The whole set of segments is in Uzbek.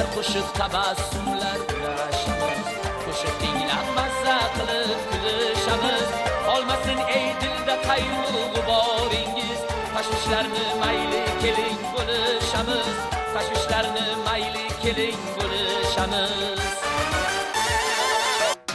Do'stlar qo'shiq tabassumlar ulashamiz. Qo'shiq tinglab mazza qilib kulishamiz. Qolmasin ey dilda qayg'u g'uboringiz. Tashvishlarni mayli keling bo'lishamiz. Tashvishlarni mayli keling bo'lishamiz.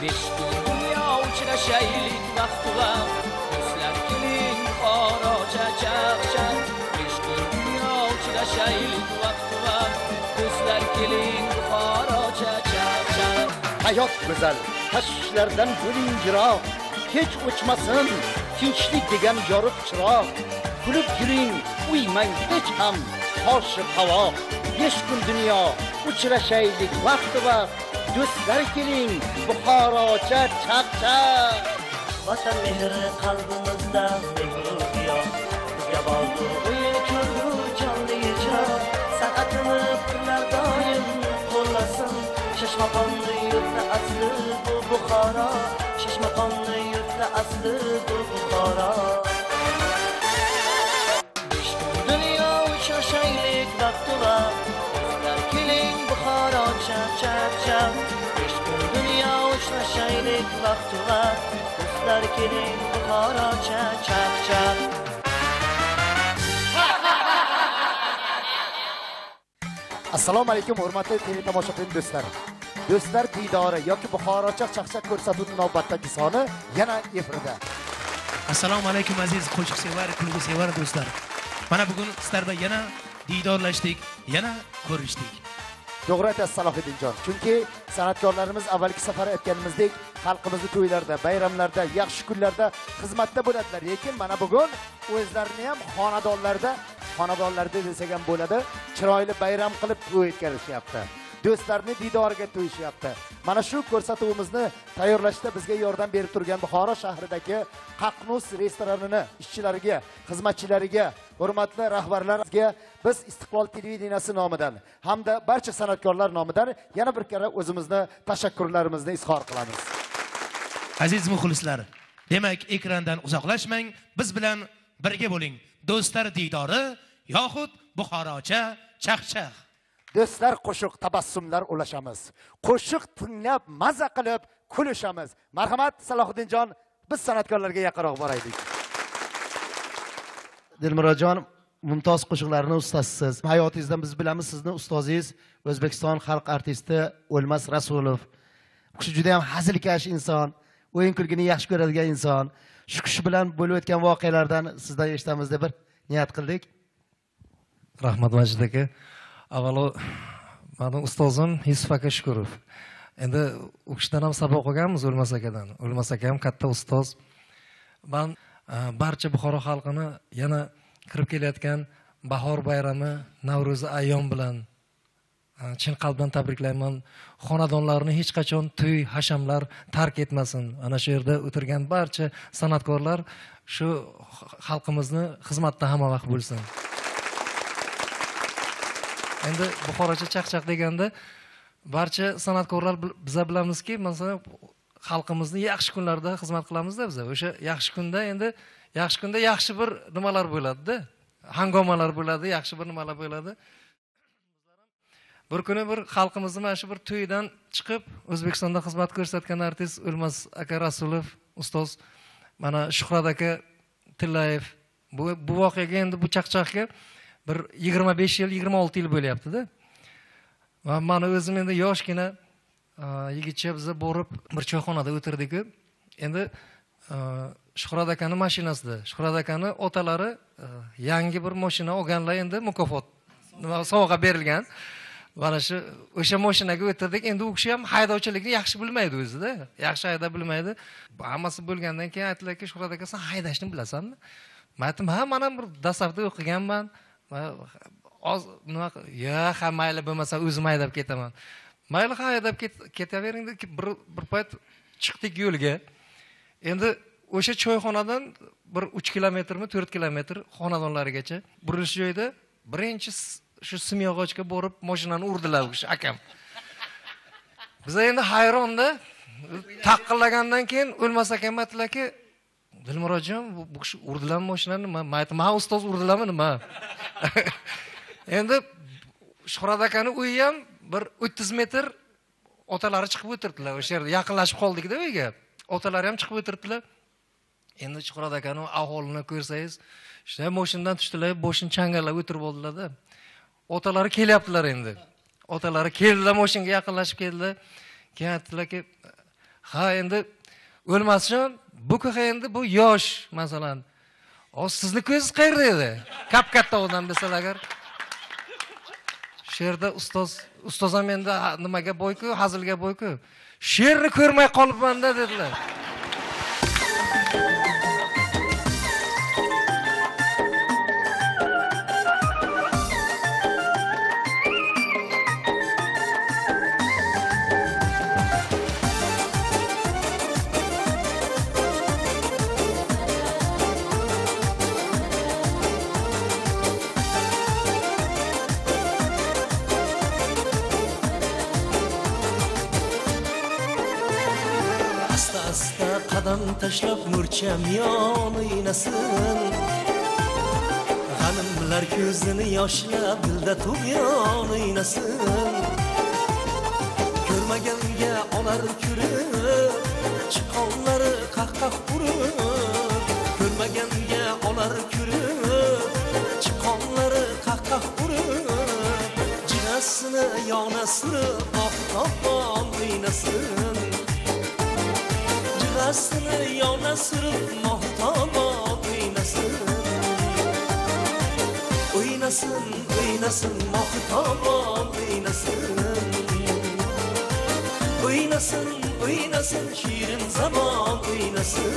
5 kun dunyo uchrashaylik vaqti vaqt. Do'stlar keling Buxorocha chaqchaq. 5 kun dunyo uchrashaylik vaqti vaqt. Do'stlar keling Buxorocha chaqchaq. Hayot go'zal, tashvishlardan bo'ling yiroq. Hech o'chmasin tinchlik degan yorug' chiroq. Kulib yuring, uymang hech ham qoshi qovoq. 5 kun dunyo uchrashaylik vaqti vaqt. Do'stlar keling Buxorocha chaqchaq. Vatan mehri qalbimizda mehru ziyo. Bizga bordi o'yin kulgu jonli ijro. San'atini pirlar doim qo'llasin. Shashmaqomni yurtni asli bu Buxoro. Shashmaqomni yurtni asli bu Buxoro. 5 kun dunyo uchrashaylik vaqti vaqt. Do'stlar keling Buxorocha chaqchaq. 5 kun dunyo uchrashaylik vaqti vaqt. Do'stlar keling Buxorocha chaqchaq. Assalomu alaykum hurmatli teletomoshabin do'stlar. Do'stlar diydori yoki Buxorocha chaqchaq ko'rsatuvining navbatdagi soni yana efirda. Assalomu alaykum aziz qo'shiqsevar, kulgusevar do'stlar. Mana bugun sizlar bilan yana diydorlashdik, yana ko'rishdik. To'g'ri aytasiz Salohiddinjon. Chunki san'atkorlarimiz avvalgi safar aytganimizdek xalqimizni to'ylarda, bayramlarda, yaxshi kunlarda xizmatda bo'ladilar. Lekin mana bugun o'zlarini ham xonadonlarda desak ham bo'ladi, chiroyli bayram qilib to'y o'tkazishyapti. Do'stlarni diydoriga to'yishyapti. Mana shu ko'rsatuvimizni tayyorlashda bizga yordam berib turgan Buxoro shahridagi Qaqnus restoranini ishchilariga, xizmatchilariga, hurmatli rahbarlarga biz Istiqlol televideniyasi nomidan hamda barcha san'atkorlar nomidan yana bir karra o'zimizni tashakkurlarimizni izhor qilamiz. Aziz muxlislar, demak ekrandan uzoqlashmang, biz bilan birga bo'ling. Do'stlar diydori yoxud Buxorocha chaqchaq. Do'stlar qo'shiq tabassumlar ulashamiz. Qo'shiq tinglab maza qilib kulishamiz. Marhamat Salohiddinjon, biz san'atkorlarga yaqinroq boraylik. Dilmurodjon, mumtoz qo'shiqlarning ustasisiz. Hayotingizdan biz bilamiz, sizni ustozingiz O'zbekiston xalq artisti O'lmas Rasulov. U kishi juda ham hazilkash inson, o'yin kulgini yaxshi ko'radigan inson. Shu kishi bilan bo'lib o'tgan voqealardan sizdan eshitamiz deb bir niyat qildik. Rahmat Majid aka. Avvalo meni ustozim Yusuf aka Shukurov. Endi u kishidan ham saboq olganmiz, O'lmas akadan. O'lmas aka ham katta ustoz. Men barcha Buxoro xalqini yana kirib kelayotgan bahor bayrami Navro'z ayyom bilan chin qalbdan tabriklayman. Xonadonlarni hech qachon to'y, hashamlar tark etmasin. Ana shu yerda o'tirgan barcha san'atkorlar shu xalqimizni xizmatda hamma vaqt bo'lsin. Endi Buxorocha chaqchaq deganda barcha san'atkorlar biza bilamizki, masalan, xalqimizni yaxshi kunlarda xizmat qilamizda biz. O'sha yaxshi kunda endi yaxshi kunda yaxshi bir nimalar bo'ladi-da. Hangomalar bo'ladi, yaxshi bir nimalar bo'ladi. Bir kuni bir xalqimizni mana shu bir to'ydan chiqib O'zbekistonda xizmat ko'rsatgan artist O'lmas aka Rasulov ustoz, mana Shuhrat aka Tillayev bu voqeaga endi bu chaqchaqga bir 25 yil, 26 yil bo'lyapti-da. Va mana o'zim endi yoshgina yigitcha biza borib bir choyxonada o'tirdik-ku. Endi Shuhrat akaning mashinasida, Shuhrat akani otalari yangi bir mashina olganlar, endi mukofot nima sovg'a berilgan. Mana shu o'sha mashinaga o'tirdik. Endi u kishi ham haydovchilikni yaxshi bilmaydi o'zida, yaxshi hayda bilmaydi. Hammasi bo'lgandan keyin aytdilarki, Shuhrat aka, sen haydashni bilasanmi? Men aytdim, ha, men ham bir dastlabda o'qiganman. Oz nima, ya, ha, mayli bo'lmasa o'zim haydab ketaman. Mayli, ha, haydab ketavering deb bir payt chiqdik yo'lga. Endi o'sha choyxonadan bir 3 kilometrmi, 4 kilometr xonadonlarigacha burilish joyida birinchi shu simyog'ochga borib mashinani urdilar u kishi akam. Biz endi hayronda taqillagandan keyin O'lmas akam aytdilarki, Dilmurodjon, bu kishi urdilarmi mashinani? Men aytdim, ha ustoz urdilarmi nima? Endi Shuhrat akani uyi ham Bir 30 metr otalari chiqib o'tirdilar. O'sha yerda yaqinlashib qoldik-da uyga. Otalari ham chiqib o'tirdilar. Endi Shuhrat akaning ahvolini ko'rsangiz, shunday mashinadan tushdilar, boshini changallab o'tirib oldilar-da. Otalari kelyaptilar endi. Otalari keldilar, mashinaga yaqinlashib keldilar. Keyin aytdilarki, ha endi o'lmasin, bu ko'ha endi bu yosh masalan. O sizni ko'zingiz qayerda edi? Kap-katta odam desalar agar. Shu yerda ustoz ham endi nimaga boyku, hazilga boyku. She'rni ko'rmay qolibman-da dedilar. Tashlab murcham yon o'ynasin, g'animlar ko'zini yoshlab dilda tug'yon o'ynasin. Ko'rmaganga olar ko'rib, chiqqonlari qah-qah urib. Ko'rmaganga olar ko'rib, chiqqonlari qah-qah urib. Jinasini yona surib, oftobon o'ynasin. Jigasini yona surib, mohtobon o'ynasin. O'ynasin, o'ynasin, mohtobon o'ynasin. O'ynasin, o'ynasin, shirin zamon o'ynasin.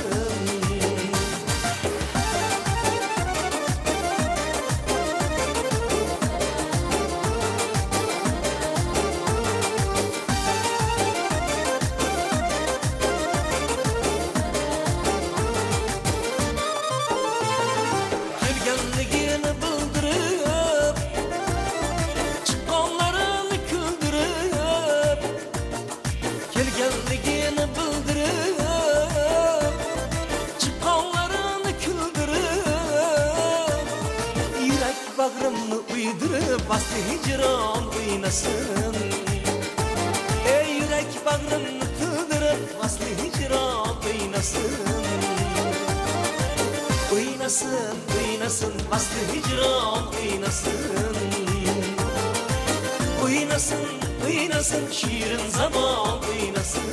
Hicran o'ynasin. Ey yurak bag'rimni tildirib, vasli hicran o'ynasin. O'ynasin, o'ynasin, vasli hicran o'ynasin. O'ynasin, o'ynasin, shirin zamon o'ynasin.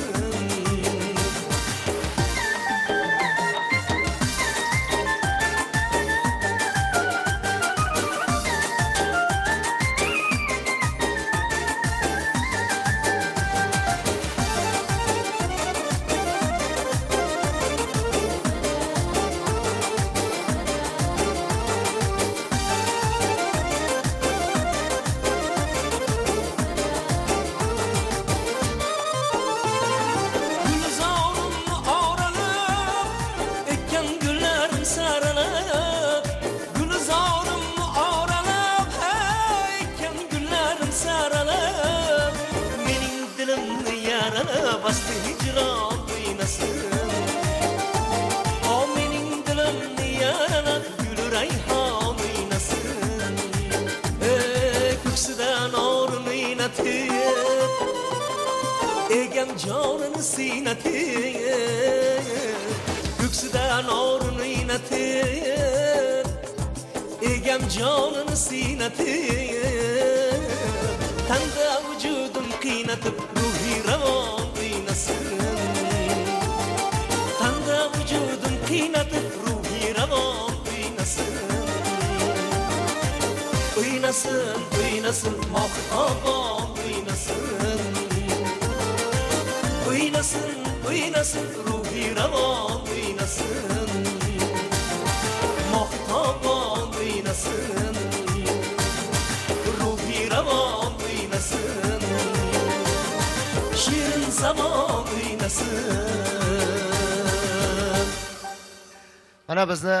Mana bizni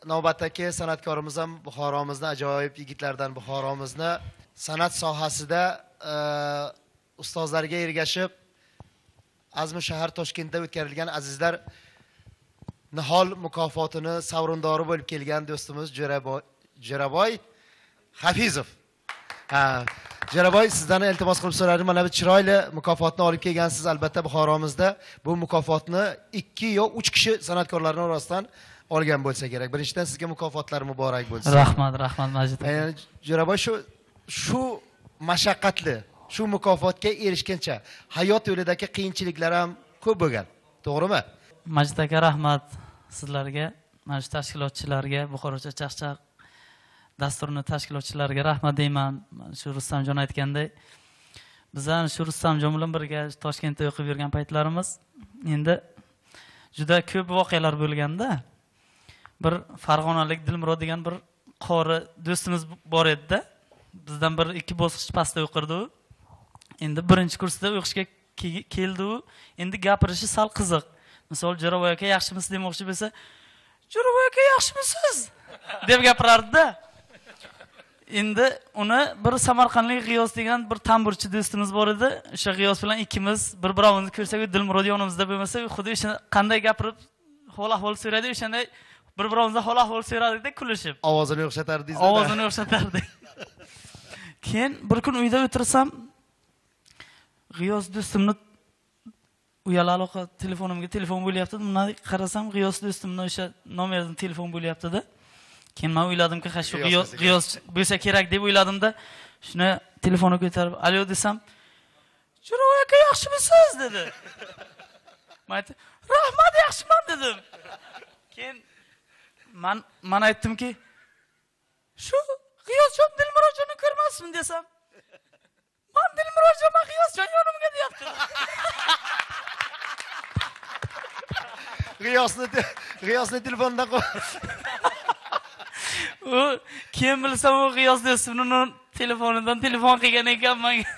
navbatdagi san'atkorimiz ham Buxoromizni ajoyib yigitlardan, Buxoromizni san'at sohasida ustozlarga ergashib Azmi shahar Toshkentda o'tkarilgan Azizlar Nihol mukofotini sovrindori bo'lib kelgan do'stimiz Jo'raboy Hafizov. Jo'raboy, sizdan iltimos qilib so'radim, mana bu chiroyli mukofotni olib kelgansiz. Albatta Buxoromizda bu mukofotni 2 yo 3 kishi san'atkorlarning orasidan olgan bo'lsa kerak. Birinchidan sizga mukofotlar muborak bo'lsin. Rahmat, rahmat Majid aka. Jo'raboy, shu mashaqqatli, shu mukofotga erishguncha hayot yo'lidagi qiyinchiliklar ham ko'p bo'lgan, to'g'rimi? Majid aka, rahmat sizlarga, mana shu tashkilotchilarga, Buxorocha chaqchaq dasturini tashkilotchilariga rahmat deyman. Mana shu Rustamjon aytganday, bizlar shu Rustamjon bilan birga Toshkentda o'qib yurgan paytlarimiz endi juda ko'p voqealar bo'lganda, bir Farg'onalik Dilmurod degan bir qori do'stimiz bor edi-da. Bizdan bir 2 bosqich pastda o'qirdi u. Endi birinchi kursda o'qishga keldi u. Endi gapirishi sal qiziq. Misol, Jo'raboy aka yaxshimisiz demoqchi bo'lsa, Jo'raboy aka yaxshimisiz deb gapirardi-da. Endi uni bir Samarqandlik G'iyos degan bir tamburchi do'stimiz bor edi. O'sha G'iyos bilan ikkimiz bir-birimizni ko'rsak, Dilmurod yonimizda bo'lmasa, xuddi o'sha qanday gapirib hol ahvol so'raydi, o'shanday bir-birimizdan hol ahvol so'rardik-da, kulishib. Ovozini o'xshatardingiz. Ovozini o'xshatardik. Keyin bir kun uyda o'tirsam, G'iyos do'stimni uyali aloqa telefonimga telefon bo'lyapti. Bundan qarasam, G'iyos do'stimni o'sha nomeridan telefon bo'lyapti-da. Keyin men o'yladimki, ha shu G'iyos bo'lsa kerak deb o'yladimda, shuni telefonni ko'tarib, "Alo" desam, "Jo'raboy aka yaxshimisiz?" dedi. Men aytdim, "Rahmat, yaxshiman" dedim. Keyin men aytdimki, "Shu G'iyosjon Dilmurodjonni ko'rmasmi?" desam, "Men Dilmurodjon, men G'iyosjon yonimga" deyapti. G'iyosni telefondan qo'y. U keyin bilsam, u G'iyos do'stimning telefonidan telefon qilgan ekan menga.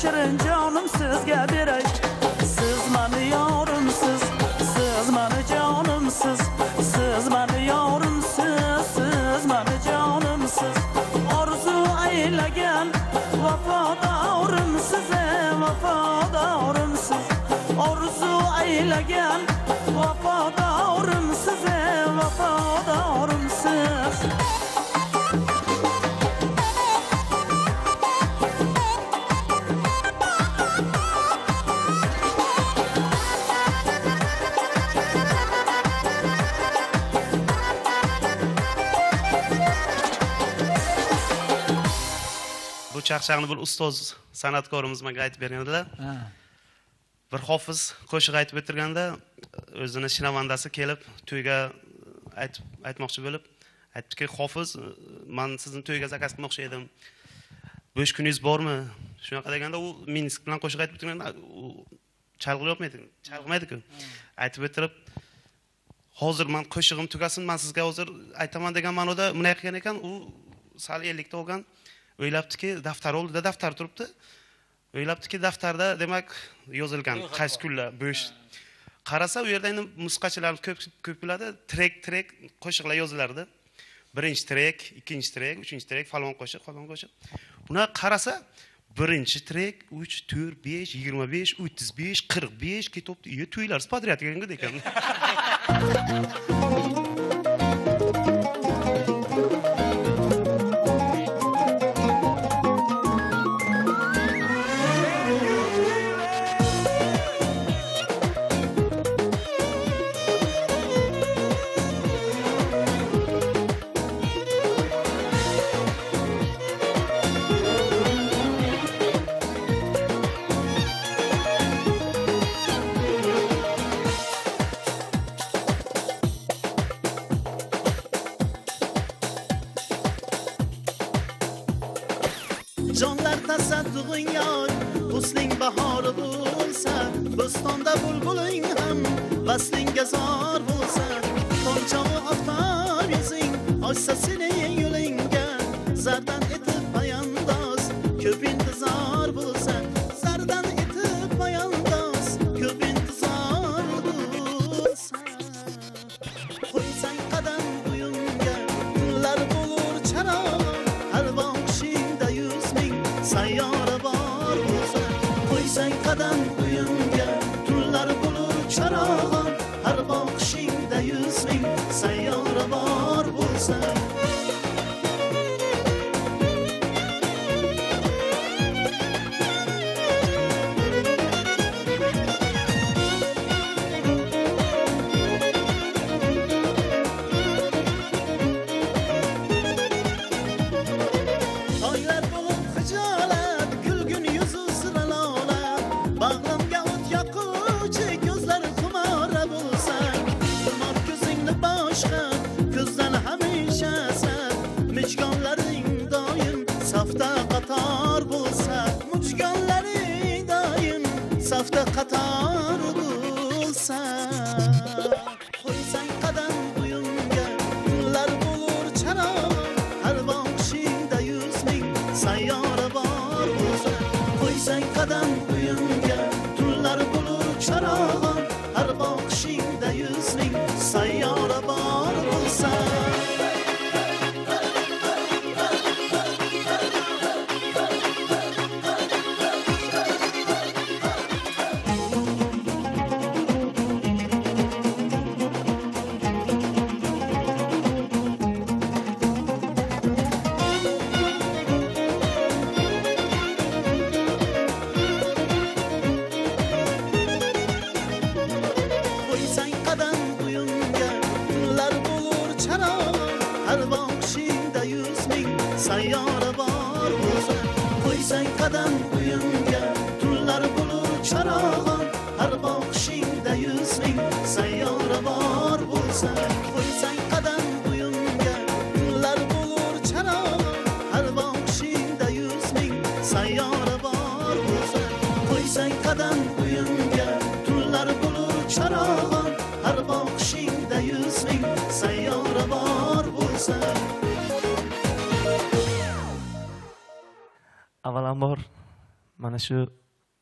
Shirin jonim sizga beray. Siz mani yorimsiz, siz mani jonimsiz, siz mani yorimsiz, siz mani jonimsiz. Orzu aylagan vafodorimsiz, vafodorimsiz. Orzu aylagan vafodorimsiz, vafodorimsiz. Bu chaqchaqni bir ustoz san'atkorimiz menga aytib bergandilar. Bir hofiz qo'shiq aytib o'tirganda o'zini shinavandasi kelib to'yga aytmoqchi bo'lib aytdiki, hofiz, men sizni to'yga zakaz qilmoqchi edim. Bo'sh kuningiz bormi? Shunaqa deganda u Minsk bilan qo'shiq aytib o'tirganda u chalg'imaydi-ku. Aytib o'tirib, hozir men qo'shig'im tugasin, men sizga hozir aytaman degan ma'noda bunday qilgan ekan, u sal 50 ta olgan, o'ylabdiki, daftar oldida daftar turibdi. O'ylabdiki, daftarda demak yozilgan qaysi kunlar bo'sh. Qarasa u yerda endi musiqachilar ko'p biladi, trek qo'shiqlar yozilardi. Birinchi trek, ikkinchi trek, uchinchi trek, falon qo'shiq, falon qo'shiq. Buna qarasa birinchi trek 3, 4, 5, 25, 35, 45 ketibdi. Iye, to'ylar подряд deganga ekan. Jonlar tasadduqing yor, husning bahori bo'lsa, bo'stonda bulbuling ham vaslingga zor bo'lsa, tomchog'i oftob yuzing ochsa sening yo'lingga, zardan etib poyandoz ko'p intizor bo'lsa, zardan etib poyandoz ko'p intizor bo'lsa. Qo'ysang qadam uyimga, tunlar bo'lur charog'on, har boqishingda yuz ming sayyora bor bo'lsa. Qo'ysang qadam uyimga, tunlar bo'lur charog'on, har boqishingda yuz ming sayyora bor bo'lsa. Toylar bo'lib xijolat, kulgun yuzi siralolat, bag'rimga o't yoquvchi ko'zlari xumora bo'lsa, xumor ko'zingni boshqa ko'zdan hamisha asrab, michgonlaring doim safda qator bo'lsa, michgonlaring doim safda qator bo'lsa. Qo'ysang qadam uyimga, tunlar bo'lur charog'on, har boqishingda yuz ming sayyora bor bo'lsa. Qo'ysang qadam uyimga, tunlar bo'lur charog'on, har boqishingda yuz ming sayyora bor bo'lsa. Qo'ysang qadam uyimga, tunlar bo'lur charog'on, har boqishingda yuz ming sayyora bor bo'lsa. Qo'ysang qadam uyimga, tunlar bo'lur charog'on, har boqishingda yuz ming sayyora bor bo'lsa. Qo'ysang qadam uyimga, tunlar bo'lur charog'on, har boqishingda yuz ming sayyora bor bo'lsa. Qo'ysang qadam uyimga, tunlar bo'lur charog'on, har boqishingda yuz ming sayyora bor bo'lsa. Avvalambor mana shu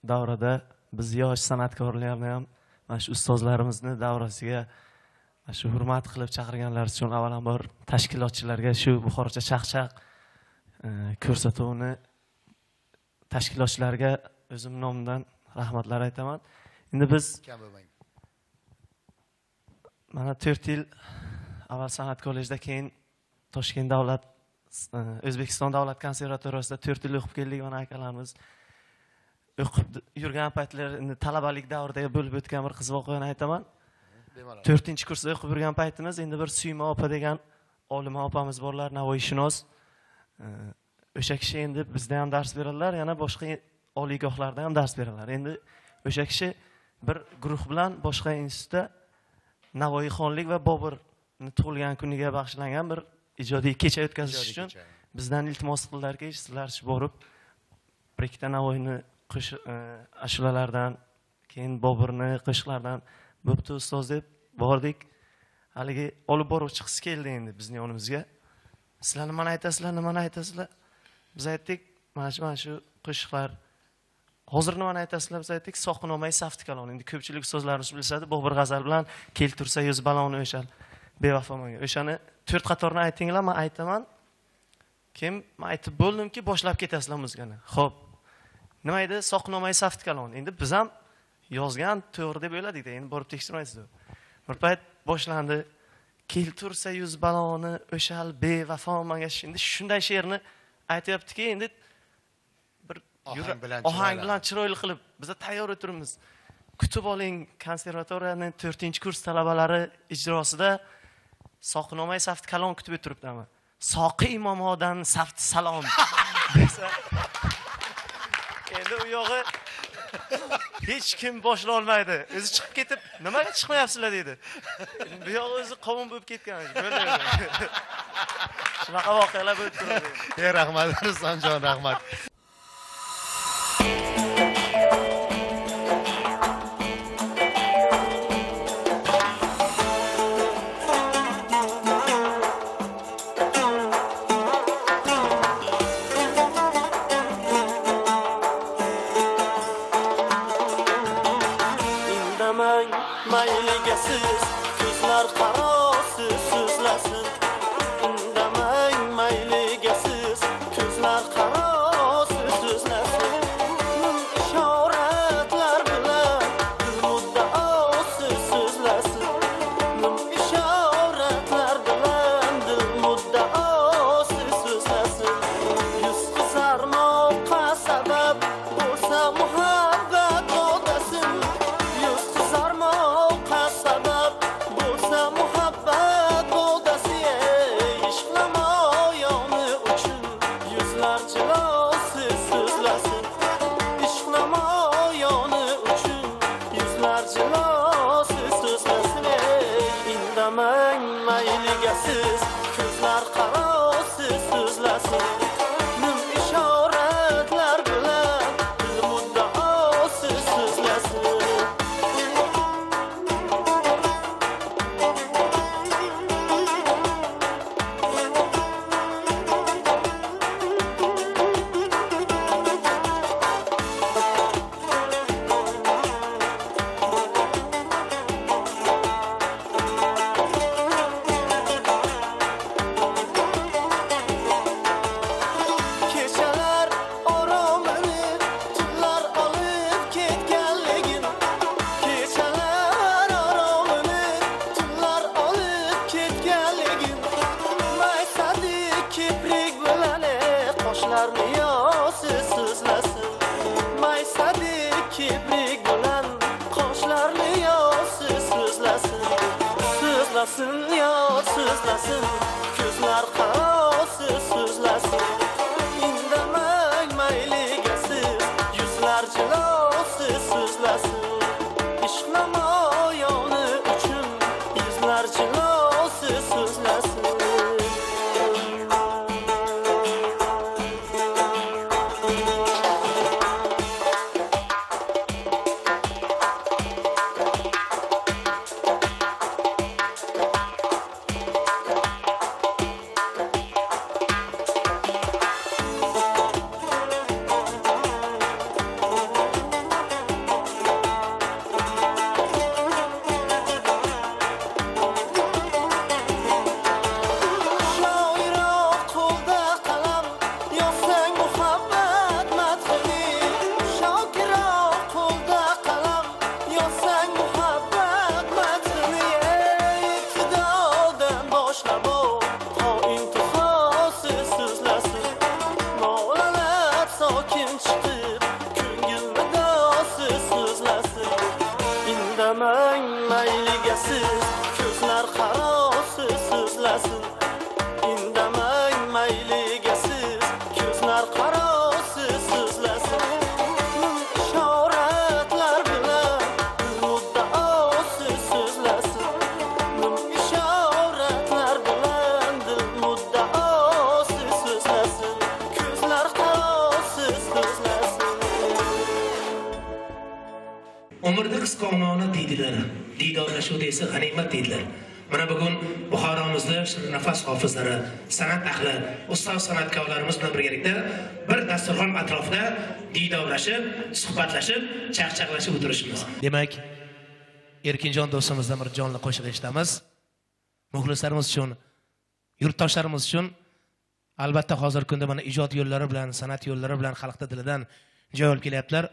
davrada biz yosh san'atkorlarni ham mana shu ustozlarimizni davrasiga mana shu hurmat qilib chaqirganlari uchun avvalambor tashkilotchilarga shu Buxorocha chaqchaq ko'rsatuvini tashkilotchilarga o'zim nomimdan rahmatlar aytaman. Endi biz mana 4 yil avval san'at kollejda, keyin Toshkent davlat O'zbekiston davlat konservatoriyasida 4 yil o'qib keldik. Mana akalarimiz o'qib yurgan paytlar, endi talabalik davrida bo'lib o'tgan bir qiziq voqeani aytaman. 4-kursda o'qib yurgan paytimiz endi bir Suyma opa degan olima opamiz borlar, navoiyshunos. O'sha kishi endi bizda ham dars beradilar, yana boshqa oliygohlarda ham dars beradilar. Endi o'sha kishi bir guruh bilan boshqa institutda Navoiyxonlik va Boburni tug'ilgan kuniga bag'ishlangan bir ijodiy kecha o'tkazish uchun bizdan iltimos qildilarki, sizlar shu borib bir ikkita Navoiyni ashulalardan, keyin Boburni qo'shiqlardan bo'pti ustoz deb bordik. Haligi olib boruvchi qiz keldi endi bizning yonimizga. Sizlar nimani aytasizlar, nimani aytasizlar? Biz aytdik, mana shu qo'shiqlar. Hozir nimani aytasizlar? Biz aytdik, Soqinolmay safti kalon. Endi ko'pchilik ustozlarimiz bilishadi, Bobur g'azal bilan keltursa yuz baloni o'shal bevafo menga. O'shani 4 qatorni aytinglar, men aytaman. Kim men aytib bo'ldimki, boshlab ketasizlar muzikani. Xo'p. Nima edi? Soqinolmay safti kalon. Endi biz ham yozgan to'g'ri deb o'yladik-da, endi borib tekshirmaysiz. Bir payt boshlandi. Keltursa yuz baloni o'shal bevafo menga. Endi shunday she'rni aytyaptiki, endi bir ohang bilan chiroyli qilib biz tayyor o'tiribmiz. Kutib oling konservatoriyaning 4-kurs talabalari ijrosida Soqinolmay safti kalon kutib o'tiribdi ama. Soqi momodan safti salom desa. Endi u yog'i hech kim boshla olmaydi. O'zi chiqib ketib, nimaga chiqmayapsizlar dedi. Bu yog'i o'zi qovun bo'lib ketgan. Shunaqa voqealar bo'lib turadi. Ey rahmat Rustamjon, rahmat. Umrda qisqa omonat deydilar, diydorlashuv desa g'animat deydilar. Mana bugun Buxoromizda nafas hofizlari, san'at ahli, ustoz san'atkorlarimiz bilan birgalikda bir dasturxon atrofida diydorlashib, suhbatlashib, chaqchaqlashib o'tirishimiz. Demak, Erkinjon do'stimizdan bir jonli qo'shiq eshitamiz. Muxlislarimiz uchun, yurtdoshlarimiz uchun albatta hozirgi kunda mana ijod yo'llari bilan, san'at yo'llari bilan xalqda dilidan joy olib kelyaptilar.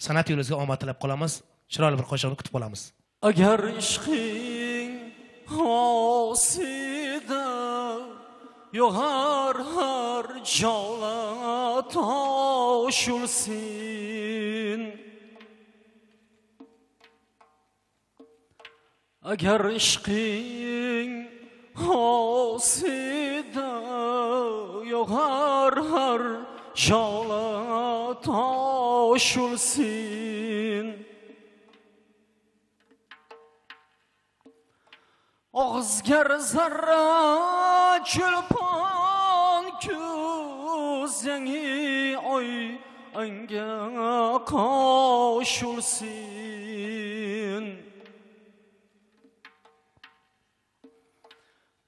San'at yo'lingizga omad tilab qolamiz. Chiroyli bir qo'shiqni kutib qolamiz. Agar ishqing osida yo'g'ar har jola toshulsin. Agar ishqing osida yo'g'ar har jola toshulsin. Og'izga zarra chulpon ko'z yangi oy anga qo'shulsin.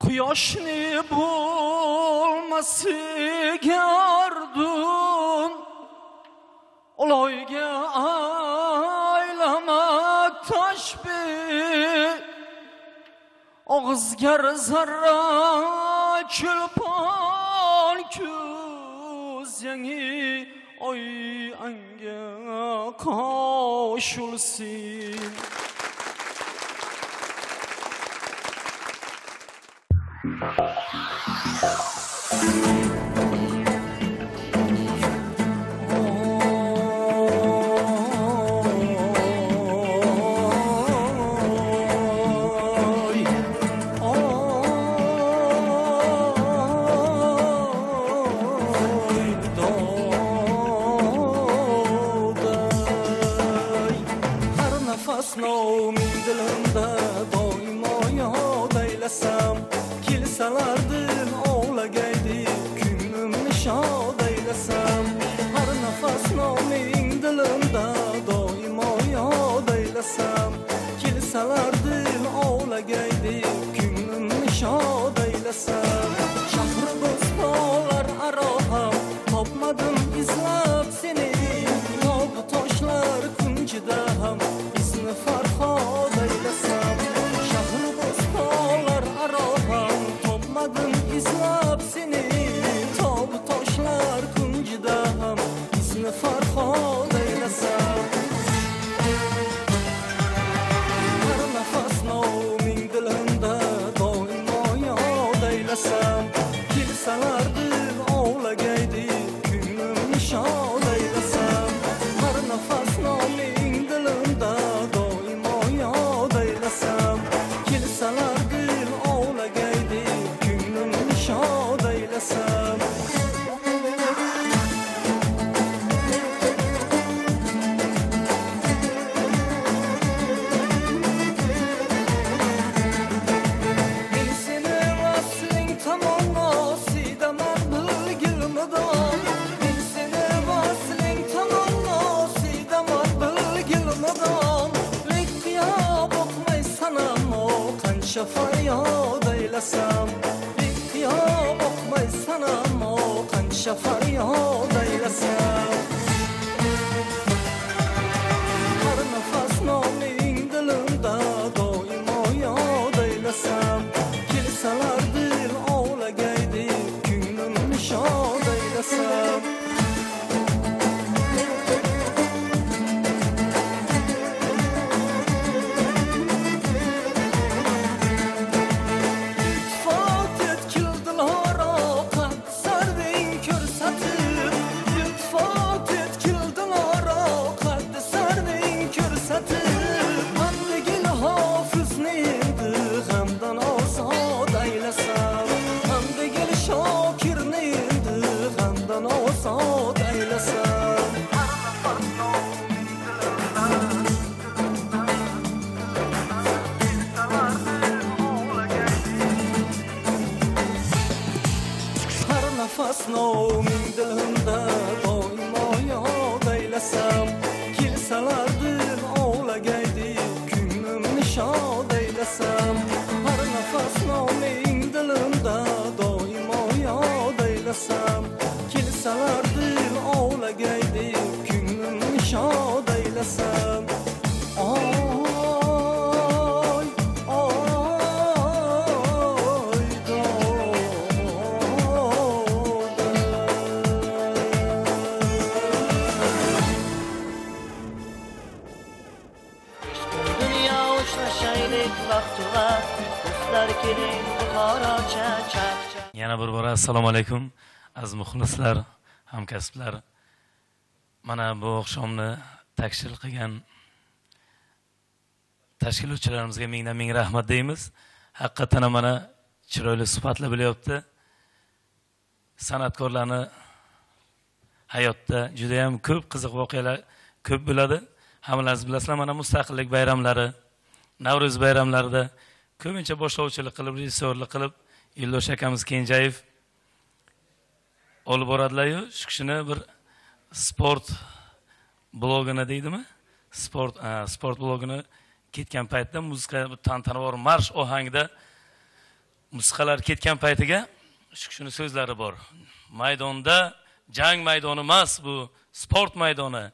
Quyoshni bo'lmasi gardun oloyga aylamak tashbih. Og'izga zarra chulpon ko'z yangi oy anga qo'shulsin. Noming dilimda doimo yod aylasam, kelsalar dil ovlagaydi, ko'nglimni shod aylasam. Har nafas noming dilimda doimo yod aylasam, kelsalar dil ovlagaydi, ko'nglimni shod aylasam. Shahri bo'stonlar aro ham topmadim izlab seni, tog' toshlar kunjida ham Farhod aylasam. Shahri bo'stonlar aro ham topmadim izlab seni, tog' toshlar kunjida ham izni Farhod aylasam. Har nafas noming dilimda doimo yod aylasam, kelsalar dil ovlagaydi, ko'nglimni shod aylasam. Har nafas noming dilimda kelsalar dil ovlagaydi, ko'nglimni shod aylasam. Men seni vasling tamannosidaman bilgil mudom. Men seni vasling tamannosidaman bilgil mudom. Lek qiyo boqmaysan ammo qancha faryod aylasam, lek qiyo boqmaysan ammo qancha faryod aylasam. Har nafas noming dilimda doimo yod aylasam, kelsalar dil ovlagaydi, ko'nglimni shod aylasam. Noming dilimda doimo yod aylasam, kelsalar dil ovlagay. vaqtu vaqt. Do'stlar keling Buxorocha chaqchaq. Yana bir bora assalomu alaykum aziz muxlislar, hamkasblar. Mana bu oqshomni tashkil qilgan tashkilotchilarimizga mingdan ming rahmat deymiz. Haqiqatan mana chiroyli suhbatlar bo'lyapti. San'atkorlarni hayotda juda ham ko'p qiziq voqealar ko'p bo'ladi. Hammalaringiz bilasizlar, mana mustaqillik bayramlari, Navro'z bayramlarida ko'pincha boshlovchilik qilib, rejissyorlik qilib Yo'ldosh akamiz Kenjayev olib boradilar-yu, shu kishini bir sport blogini deydimi? Sport blogini ketgan paytda muzika tantanavor marsh ohangida musiqalar ketgan paytiga shu kishini so'zlari bor. Maydonda jang maydoni emas, bu sport maydoni.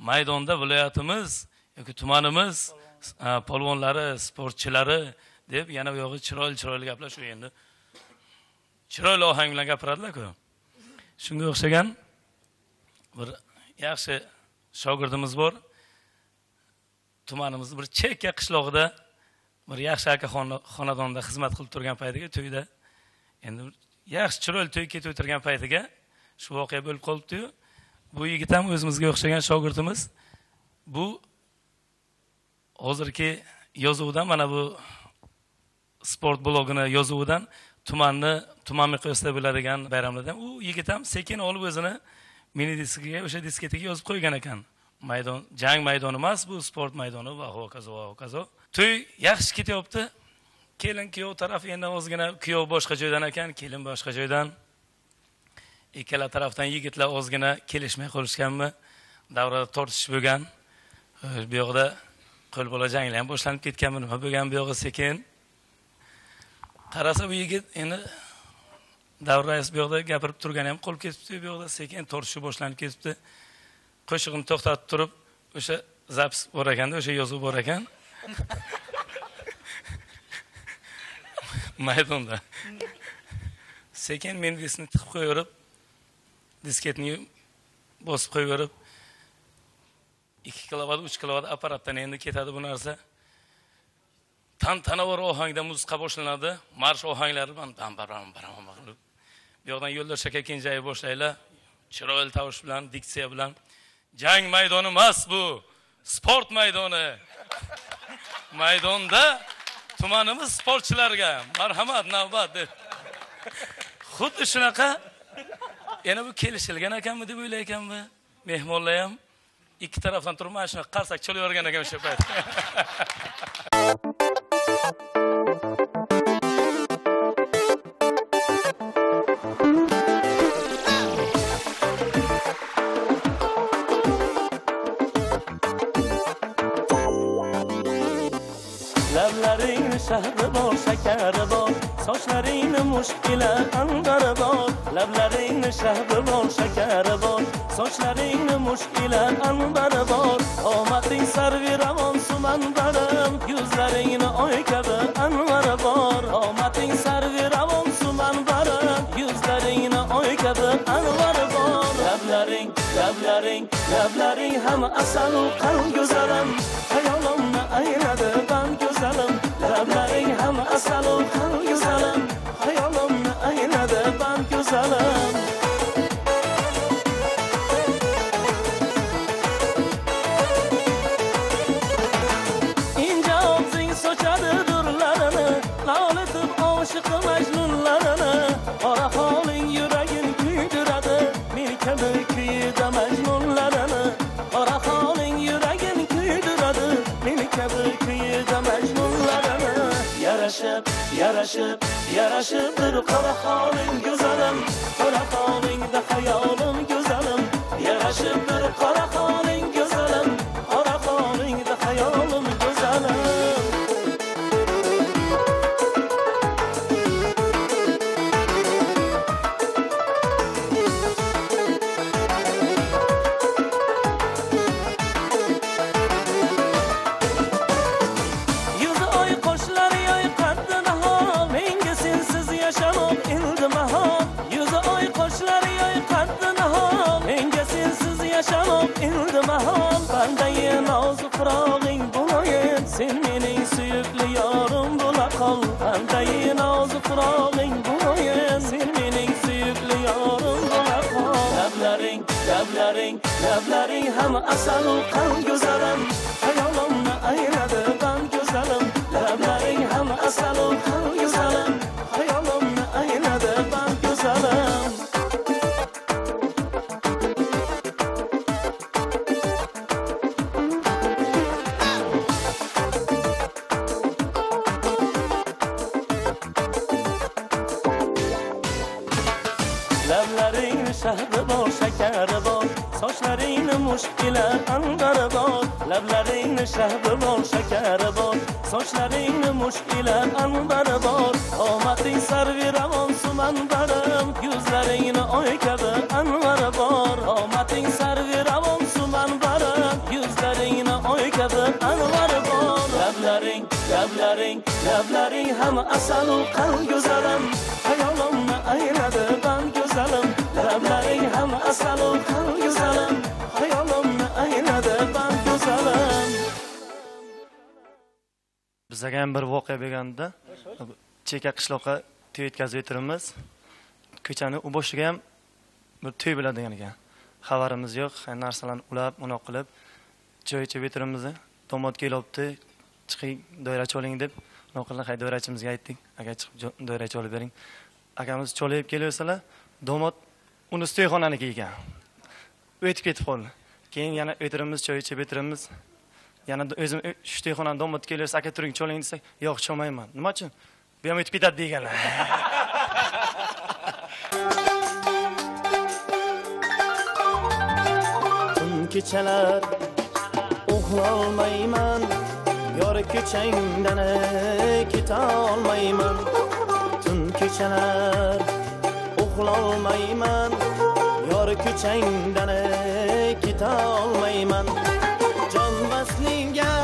Maydonda viloyatimiz yoki tumanimiz polvonlari, sportchilari deb yana bu yog'i chiroyli-chiroyli gaplar shu endi. Chiroyli ohang bilan gapiradilar-ku. Shunga o'xshagan bir yaxshi shogirdimiz bor. Tumanimizni bir chekka qishlog'ida bir yaxshi aka xonadonda xizmat qilib turgan paytiga to'yda endi yaxshi chiroyli to'y ketib o'tirgan paytiga shu voqea bo'lib qolibdi-yu. Bu yigit ham o'zimizga o'xshagan shogirdimiz. Bu hozirgi yozuvdan, mana bu sport blogini yozuvidan tumanni, tuman miqyosida bo'ladigan bayramlardan u yigit ham sekin olib o'zini mini diskiga, o'sha disketaga yozib qo'ygan ekan. Maydon, jang maydoni emas, bu sport maydoni va hokazo va hokazo. To'y yaxshi ketyapti. Kelin kuyov taraf endi ozgina kuyov boshqa joydan ekan, kelin boshqa joydan. Ikkala tarafdan yigitlar ozgina kelishmay qolishganmi, davrada tortishish bo'lgan. Bu yoqda qo'l bola janglar ham boshlanib ketganmi, nima bo'lgan bu yoqda sekin. Qarasa bu yigit endi davra rais bu yoqda gapirib turgani ham qo'l ketibdi, bu yoqda sekin tortishuv boshlanib ketibdi. Qo'shig'ini to'xtatib turib, o'sha zapis bor ekanda, o'sha yozuv bor ekan. Maydonda. Sekin men diskni tiqib qo'yib, disketni bosib qo'yib, 2 kilovat, 3 kilovat apparatdan endi ketadi bu narsa. Tantanavor ohangda musiqa boshlanadi, marsh ohanglari bilan bam bam bam qilib. Bu yoqdan Yo'ldosh aka Kenjayev boshlaylar, chiroyli tovush bilan, diksiya bilan. Jang maydoni emas bu, sport maydoni. Maydonda tumanimiz sportchilariga marhamat, navbat deb. Xuddi shunaqa yana bu kelishilgan ekanmi deb o'ylaykanmi? Mehmonlar ham ikki tarafdan turib mana shunaqa qarsak chalavergan ekan o'sha payt. Lablaring shahri bor, shakari bor, sochlaringni mushk ila anbari bor. Lablaringni shahri bor, shakari bor, sochlaringni mushk ila anbari bor. Qomating sarvi ravon sumanbarim, yuzlaringni oy kabi anvari bor. Qomating sarvi ravon sumanbarim, yuzlaringni oy kabi anvari bor. Lablaring, lablaring, lablaring ham asal u qal go'zalim, xayolimni ayladi band go'zalim. Lablaring ham asal u qal go'zalim, xayolimni ayladi band go'zalim. Inja og'zing sochadi durlarini, lol etib oshiq majnunlarini. Qora holing yuragin kuydiradi, men kabi kuyida majnunlarini. Qora holing yuragin kuydiradi, men kabi kuyida majnunlarini. Yarashib, yarashib, yarashib bir qora holing go'zalim, qora holingda xayolim go'zalim. Yarashib bir qora holing go'zalim, qora holingda xayolim go'zalim. Yuzi oy, qoshlari oy, qaddi nahon, menga sensiz yashamoq endi mahol. Yuzi oy, qoshlari oy, qaddi nahon, menga sensiz yashamoq endi mahol. Bandayi nozu firog'ing bo'layin, sen mening suyukli yorim Lablaring ham asal u qan go'zalim, hayolimni ayladi band go'zalim. Lablaring ham asal u qan go'zalim, hayolimni ayladi band go'zalim. Lablaring shahri bor, shakari bor, sochlaringni mushk ila anbari bor. Lablaringni shahri bor, shakari bor, sochlaringni mushk ila anbari bor. Qomating sarvi ravon sumanbarim, yuzlaringni oy kabi anvari bor. Qomating sarvi ravon sumanbarim, yuzlaringni oy kabi anvari bor. Lablaring, lablaring, lablaring ham asal u qan go'zalim, hayolimni ayladi band go'zalim. Lablaring ham asal u qan go'zalim, hayolimni ayladi band go'zalim. Bizga ham bir voqea bo'lganda, cheka qishloqqa to'y yetkazib o'tiribmiz. Ko'chani u boshiga ham bir to'y bo'ladigan ekan. Xabarimiz yo'q, narsalarni ulab, unoq qilib choy ichib o'tiribmiz. Domod kelibdi, chiqing, doirachi oling deb. Unoq qilib, hay doirachimizga aytdik, aka chiqib doirachi olib bering. Akamiz cho'layib kelaversalar, domod uni to'yxonaniki ekan. O'tib ketib qoldi. Keyin yana o'tiribmiz, choy ichib o'tiribmiz. Yana o'zim shu to'yxonani domod kelaversa, aka turing, cho'ling desak, yo'q, cho'mayman. Nima uchun? Bu ham o'tib ketadi deganlar. Tun kechalar uxlolmayman, yor ko'changdan keta olmayman. Tun kechalar uxlolmayman, yor ko'changdan keta olmayman. Jon vaslingga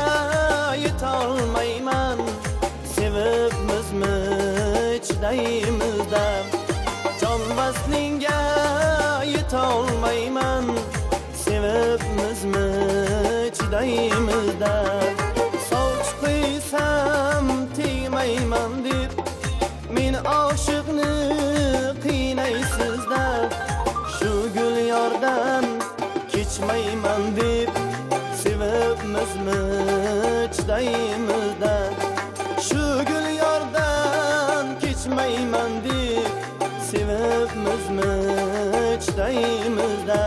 yetolmayman, sevibmizmi chidaymizda. Jon vaslingga yetolmayman, sevibmizmi chidaymizda. Sovchi qo'ysam tegmayman deb men oshiqni qiynaysizda. Shu gul yordan kechmayman deb sevibmizmi chidaymizda. Shu gul yordan kechmayman deb sevibmizmi chidaymizda.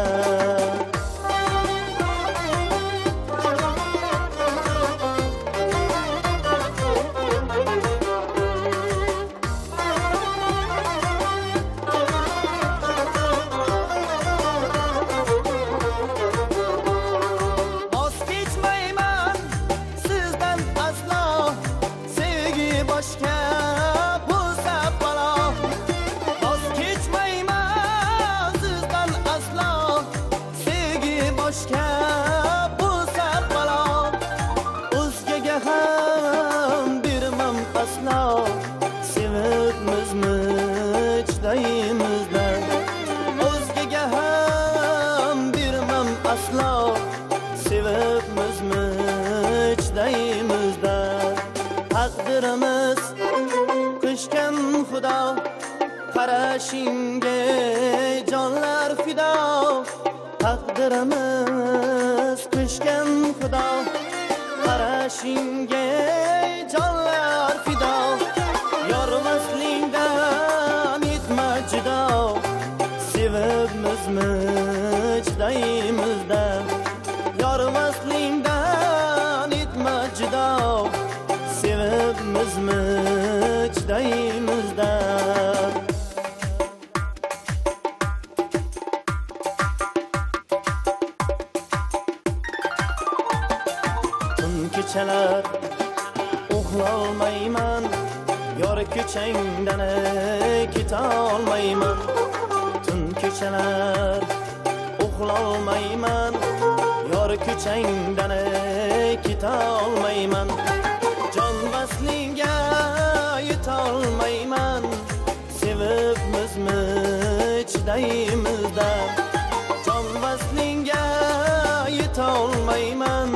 Taqdirimiz qishgan Xudo, qarashingga jonlar fido. Taqdirimiz qishgan Xudo, qarashingga jonlar fido. Yor vaslingdan etma judo, sevibmizmi chidaymizda. Yor vaslingdan etma judo, sevibmizmi chidaymizda. Tun kechalar uxlolmayman, yor ko'changdan keta olmayman. Tun kechalar uxlolmayman, yor ko'changdan keta olmayman. Jon vaslingga yetolmayman, sevibmizmi chidaymizda. Jon vaslingga yetolmayman,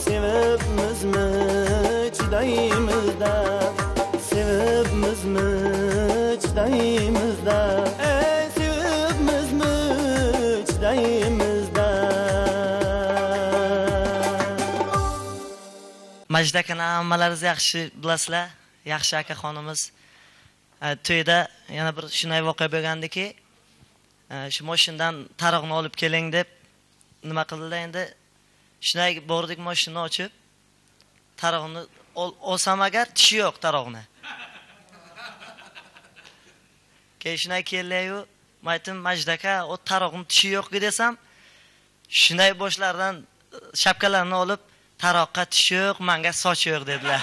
sevibmizmi chidaymizda. Sevibmizmi chidaymizda. Ey sevibmizmi chidaymizda. Majid akani hammalaringiz yaxshi bilasizlar, yaxshi akaxonimiz. To'yda yana bir shunday voqea bo'lgandiki, shu mashinadan taroqni olib keling deb nima qildilar endi. Shunday bordik, mashinani ochib, taroqni olsam agar tishi yo'q taroqni. Keyin shunday keldi-yu, aytdim, Majid aka, o taroqni tishi yo'q desam, shunday boshlaridan shapkalarini olib, taroqqa tishi yo'q, menga soch yo'q dedilar.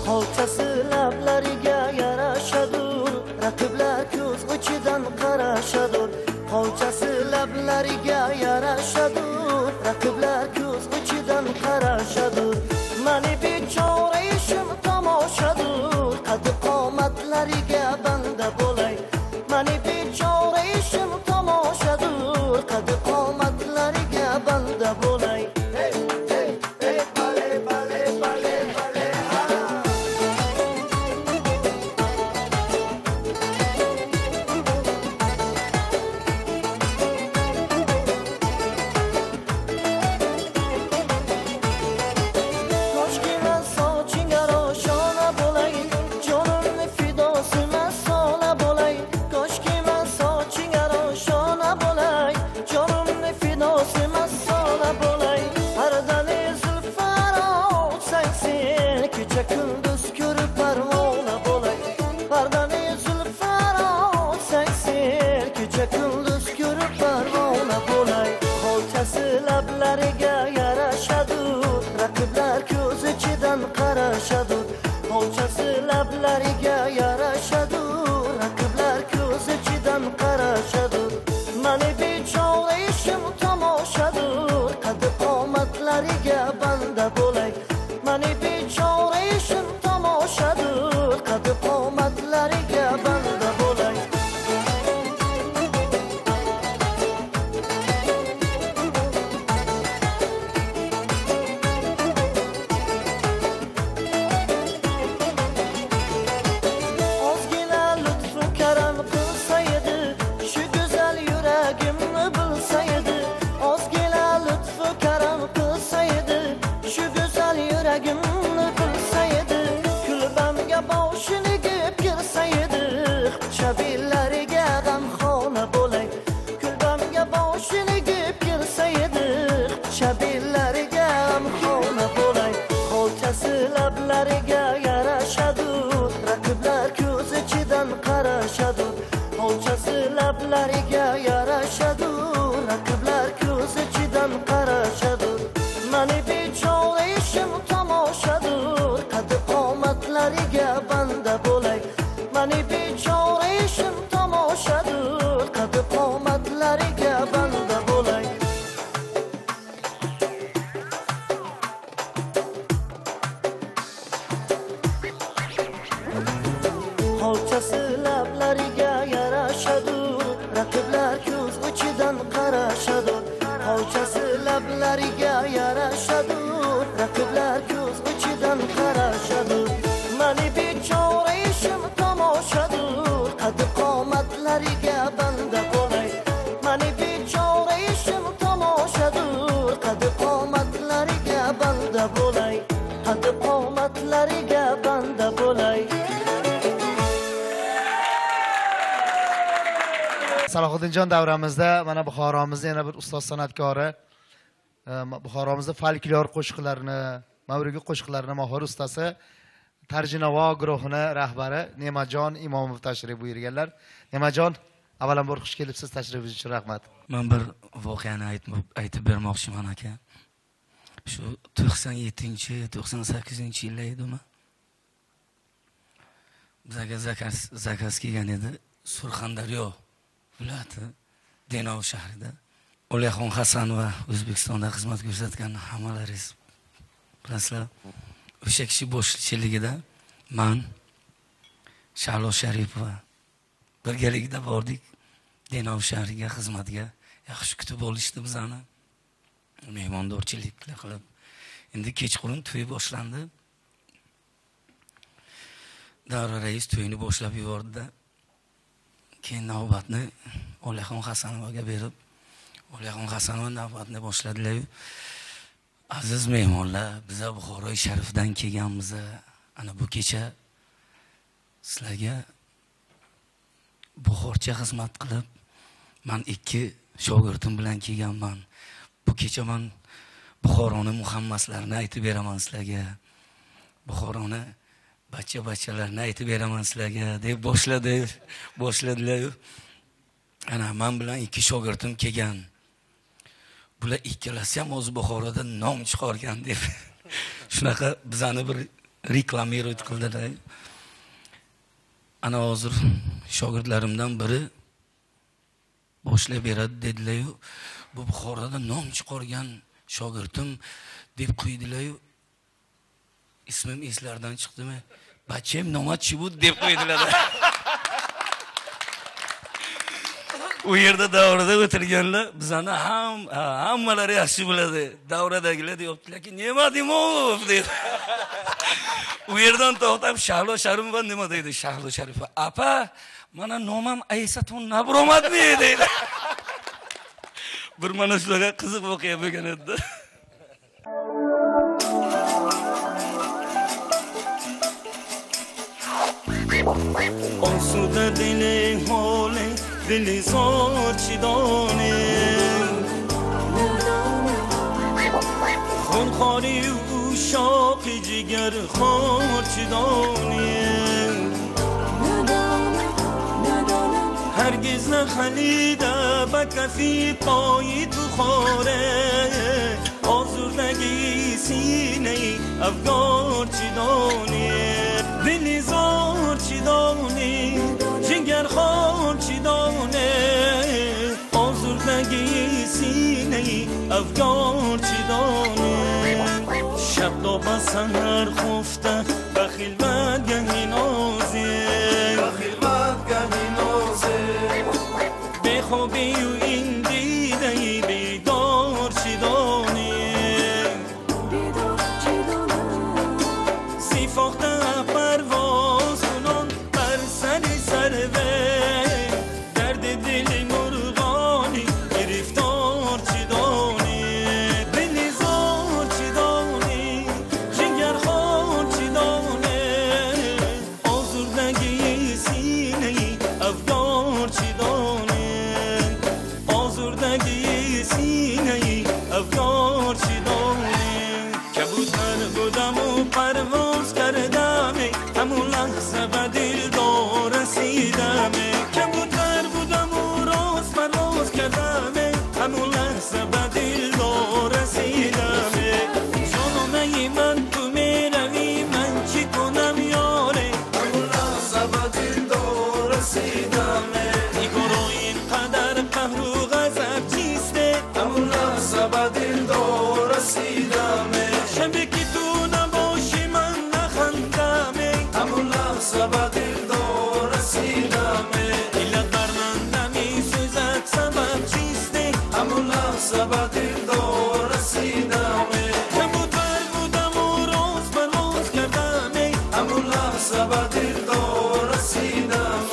Xolchasi lablariga yarashadur, raqiblar ko'z uchidan qarashadur. Xolchasi lablariga yarashadur, raqiblar ko'z uchidan qarashadur. Mani bechora ishim tomoshadur, qad qomatlariga banda bo'lay. Mani bechora ishim tomoshadur, qad qomatlariga banda bo'lay. Hey, hey, hey, bale, bale, bale, bale, ha. Koshki man sochingga roshona bo'lay, jonimni fidosi masola bo'lay. Koshki man sochingga roshona bo'lay, jonimni fidosi masola bo'lay. Har dali zulfar olsang sen, kecha kunduz ko'rib parvona bo'lay. Har dali zulfar olsang sen, kecha kunduz ko'rib parvona bo'lay. Xolchasi lablariga yarashadur, raqiblar ko'z ichidan qarashadur. Xolchasi lablariga yarashadur, raqiblar ko'z ichidan qarashadur. Mani bechora ishim tomoshadur, qad qomatlariga banda bo'lay. Mani bechora ishim tomoshadur, qad qomatlariga banda bo'lay. Ozgina lutfu karam qilsaydi, shu go'zal yuragimni bilsaydi. Ozgina lutfu karam qilsaydi, shu go'zal yuragimni bilsaydi. Kulbamga boshini egib kirsaydi, shabillariga g'amxona bo'lay. Kulbamga boshini egib kirsaydi, shabillariga g'amxona bo'lay. Xolchasi lablariga yarashadur, raqiblar ko'z ichidan qarashadur. Xolchasi lablariga yarashadur, raqiblar ko'z ichidan qarashadur. Mani bechora ishim tomoshadur, qad qomatlariga banda bo'lay. Mani bechora ishim tomoshadur, qad qomatlariga banda bo'lay. Xolchasi lablariga yarashadur, raqiblar ko'z uchidan qarashadur. Xolchasi lablariga yarashadur, raqiblar ko'z uchidan qarashadur. Mani bechora ishim tomoshadur, qad qomatlariga banda bo'lay. Mani bechora ishim tomoshadur, qad qomatlariga banda bo'lay. Qad qomatlariga banda bo'lay. Salohiddinjon davramizda mana Buxoromizda yana bir ustoz san'atkori, Buxoromizda folklor qo'shiqlarini, mavrugi qo'shiqlarini mohir ustasi, Tarjinavo guruhini rahbari Ne'matjon Imomov tashrif buyurganlar. Ne'matjon, avvalambor xush kelibsiz, tashrifingiz uchun rahmat. Men bir voqeani aytib bermoqchiman aka. Shu 97-98-yillar edimi? Bizga zakaz kelgan edi Surxondaryo viloyati Denov shahrida. O'liyaxon Hasanova O'zbekistonda xizmat ko'rsatgan, hammalaringiz bilasizlar. O'sha kishi boshchiligida man, Shahlo Sharipova birgalikda bordik Denov shahriga xizmatga. Yaxshi kutib olishdi bizani. Mehmondorchilik qilib. Endi kechqurun to'y boshlandi. Davra rais to'yni boshlab yubordi-da. Keyin navbatni Oliyaxon Hasanovaga berib, Oliyaxon Hasanova navbatni boshladilar. Aziz mehmonlar, biza Buxoro sharifdan kelganmiz. Ana bu kecha sizlarga buxorcha xizmat qilib, men 2 shogirdim bilan kelganman. Bu kecha men Buxoroni muhammaslarini aytib beraman sizlarga. Buxoroni bacha-bachalarini aytib beraman sizlarga deb boshladilar. Ana men bilan 2 shogirdim kelgan. Bular ikkalasi ham o'zi Buxoroda nom chiqargan deb shunaqa bizani bir reklamirovat qildilar. Ana hozir shogirdlarimdan biri boshlab beradi dedilar-yu, bu Buxoroda nom chiqargan shogirdim deb qo'ydilar-yu, ismim eslaridan chiqdimi? Bachem nomatchi bu deb qo'ydilar. U yerda davrada o'tirganlar bizani hammalari yaxshi biladi. Davradagilar deyaptilarki, nima Dimov deb. U yerdan to'xtab Shahlo Sharifova nima deydi? Shahlo Sharifova, apa, mana nomam Aysaton Nabromadmi deydi. Bir mana shunaqa qiziq voqea bo'lgan edi. Osuda dili holi dili zor chidone xunxori ushoqi jigar xor chidone هرگز نخلیده به کفی پای تو خوره آزردگی سینه افگار چی دانی دلی زار چی دانی جگر خار چی دانه آزردگی سینه افگار چی دانه شب تا به سحر خفته به خلوتگهی نازه بخوابی و این دیده بیدار چی دانی سیفاخته پرواز کنان بر سر سروه درد دل مرغانی گرفتار چی دانی دل زار چی دانی جگر خار چی دانه آزردگی سینه افگار چی دانه آزردگی سینه افگار چی دانه کبوتر بودم و پرواز کردم همون لحظه به دلدار رسیدم کبوتر بودم و راست پرواز کردم همون لحظه به دلدار رسیدم جانانه من تو میروی من چی کنم یاره همون لحظه به دلدار رسیدم نگارا اینقدر قهر و غضب چیسته همون لحظه به دلدار رسیدم شبی که تو نباشی من نخندم همون لحظه به دلدار رسیدم دلت بر من نمیسوزد سبب چیسته همون لحظه به دلدار رسیدم کبوتر بودم و راز پرواز کردم همون لحظه به دلدار رسیدم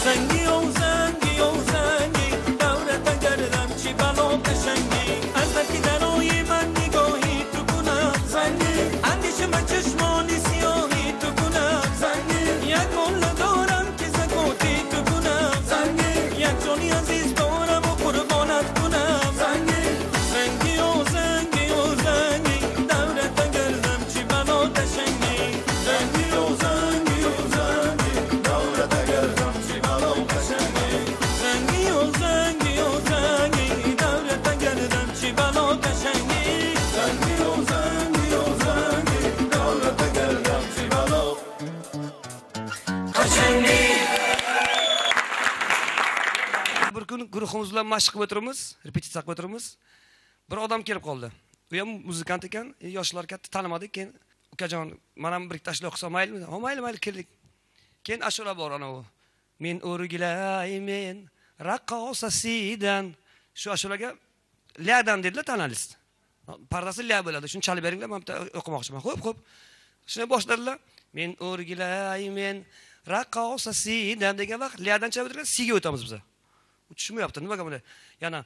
زنگی او زنگی او زنگی دورت گردم چی بلا قشنگی از که درای من نگاهی تو کنم زنگی اندیشه من چشمانی سیاهی تو کنم زنگی یک مال دارم که زکاتی تو کنم زنگی یک جانی عزیز دارم و قربانت کنم زنگی زنگی او زنگی او زنگی دورت گردم چی بلا قشنگی زنگی او زنگی او زنگی دورت گردم چی بلا قشنگی زنگی او زنگی او زنگی دورت گردم چی بلا قشنگی زنگی او زنگی او زنگی دورت گردم چی بلا قشنگی. Bir kun guruhimiz bilan mashq qilib o'tiribmiz, repetitsiya qilib o'tiribmiz. Bir odam kelib qoldi. U ham muzikant ekan, yoshlar katta tanimadik. Keyin ukajon, men ham bir ikkita ashula o'qisam maylimi? Ha, mayli, mayli, keldik. Keyin ashula bor ana u. Men o'rgilaymen raqqosasidan. Shu ashulaga ladan dedilar tonalist. Pardasi la bo'ladi. Shuni chalib beringlar, men bitta o'qimoqchiman. Xo'p, xo'p. Shuni boshladilar. Men o'rgilaymen raqqosasidan degan vaqt ladan chalib o'tirgan, siga o'tamiz biz. U tushunmayapti, nimaga bunday? Yana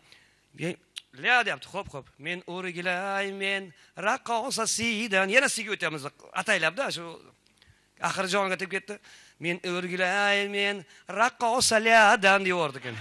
la deyapti. Xo'p, xo'p. Men o'rgilaymen raqqosasidan. Yana siga o'tamiz. Ataylabda shu axir jonga tegib ketdi. Men o'rgilaymen raqqosalardan deyordi ekan.